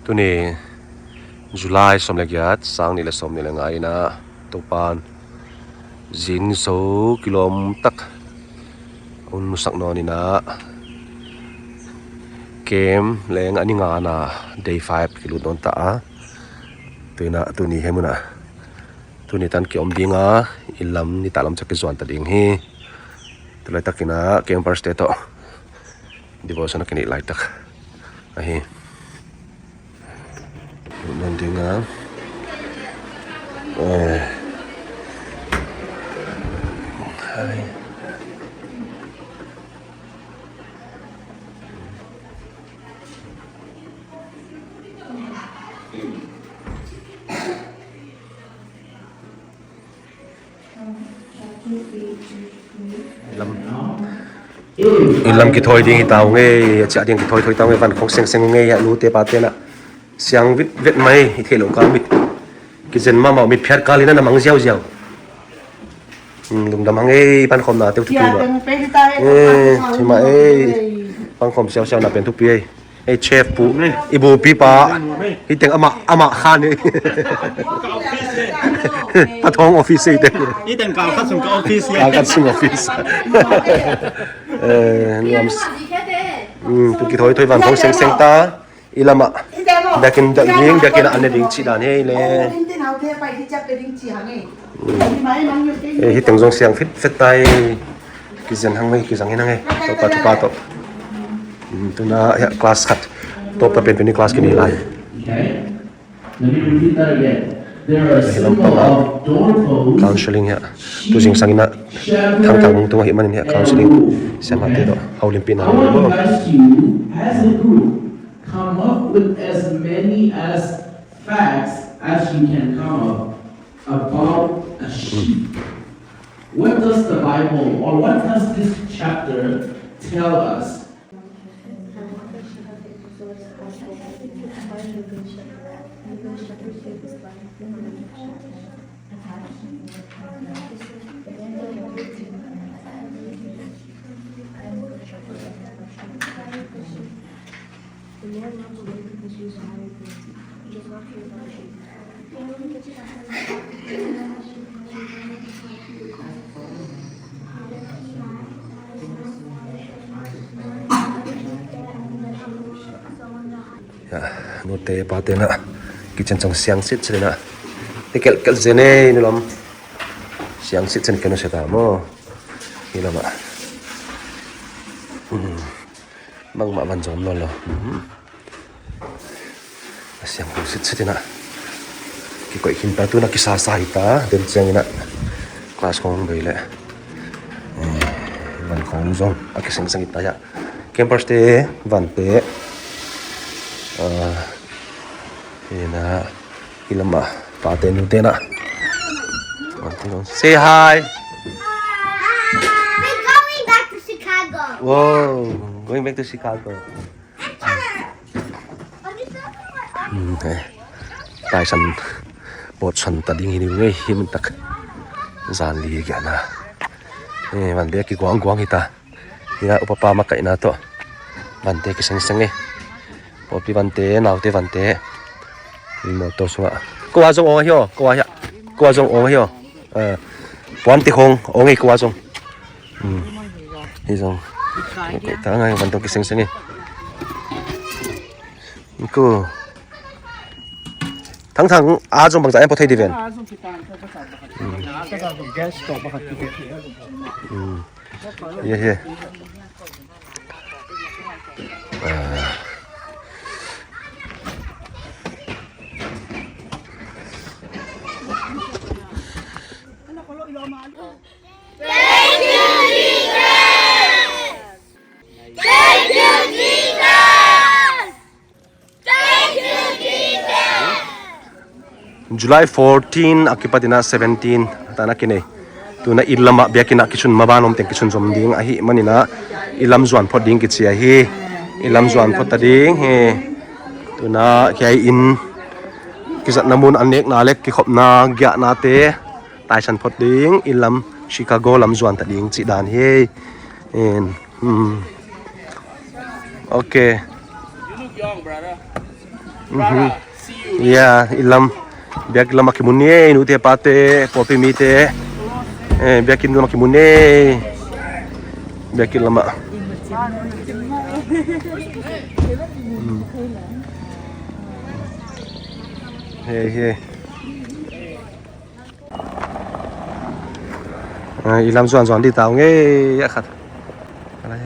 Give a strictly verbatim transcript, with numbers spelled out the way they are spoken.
Tuni July sawm le giat, sang nih le sawm nih le nga in ah Topan zin zo kilawm tak a hun musak nawn in ah, kem leng a ni nga na day five kilut nawn ta a, tu in ah tuni hih mun ah tuni tan kiom ding a, inn lam nitak lam ciang kizuan ta ding hi. Tu laitak in ah campers te tawh devotion a kineih laitak ahi. Lut nawn ding a. Eh. Hai. Lam, inn lam kithawi ding hi ta ung ei, a ciah ding kithawi thawi ta ung ei, van khawng sengseng ung ei, a nute pate na siang vitvet mai, i theih loh kal mit kizen mahmah, mit phiat kal in a na mang ziauziau. Hmm, lungdam hang ei, pankhawmna teuh thupi mah. Eh, thima ei, pankhawm siausiau na pen thupi ei. Ei, chef pu, i bupi pa. Hih teng amah, amah khan hi. A thawng office hi teng. Hih teng kal khat sung ka office hi. Kal khat sung office. Eh, nuam s-, mm, tu kithawi thawi van thawng sengseng ta. I lamah biakinn dah ding, biakinn ah an ne ding cih dan hi le. Eh, hih teng zong siang fitfet ta ei. Kizen hang ei, kizang hi hang ei. Topa thupha tawh. Hmm, tu in ah hiah class khat, tawp ta pen tuni class kinei lai. Hih lam pang ah counseling hiah tu zingsang in ah Thangthang tung ahih manin hiah counseling siamahte tawh holimpihna. Come up with as many as facts as you can come up about a sheep. What does the Bible, or what does this chapter tell us? Ya, nute pate na kitchen zong siang sitset in ah, hi kelhkelh zen ei, nu lam siang sitset in ken nusia ta maw. Hih lamah. Hmm. Bangmah van zawm nawn lo. Hmm. A siang hu sitset in ah kikoih khin ta, tu in ah kisasa hi ta, den ciang in ah class khawng bei leh, eh, van khawng zong a kisengseng hi ta hiah. Campers te, vante, ah, hi in ah, hih lamah pate nute in ah. Say hi. We're going back to Chicago. Whoa, going back to Chicago. Hmm, eh. Taisan pawtsan ta ding hi ni ngei hi mun tak. Zan li giahna. Eh, vante kiguangguang hi ta. Hi in ah upapa makaihna tawh vante kisengseng ei. Pawlpi vante, naute vante. Motor sungah. Kua zong ong ahi aw, kua hiah. Kua zong ong ahi aw. Eh, puan tik hong ong ei kua zong. Hmm. Hi zong. Kua ta ngai van tawh kisengseng ei. Ko. Thangthang a zong bangzah em pawt thei di ven. Hmm. Ye, ye. Ah. Thank you, Jesus. Thank you, Jesus. July fourteen a kipat in ah seventeen tan a kinei. Tu in ah inn lamah biakinn ah kisun, maban om teng kisun zom ding ahih manin ah inn lam zuan phot ding kici ahi. Inn lam zuan phot ta ding hi. Tu in ah hiah inn kizatna mun, an nekna le kikhopna, giahnate taisan phot ding, inn lam Chicago lam zuan ta ding cih dan hi. In, hmm. Okay. You look young, brother. Mhm. Ya, i lam. Biakinn lamah kimu ni ei, nute pate, pawlpi mite. Eh, biakinn lamah kimu ni ei. Biakinn lamah. Hmm. Hei, hei. Ah, i lam zuan zuan dih ta ung ei, a khat. Alai.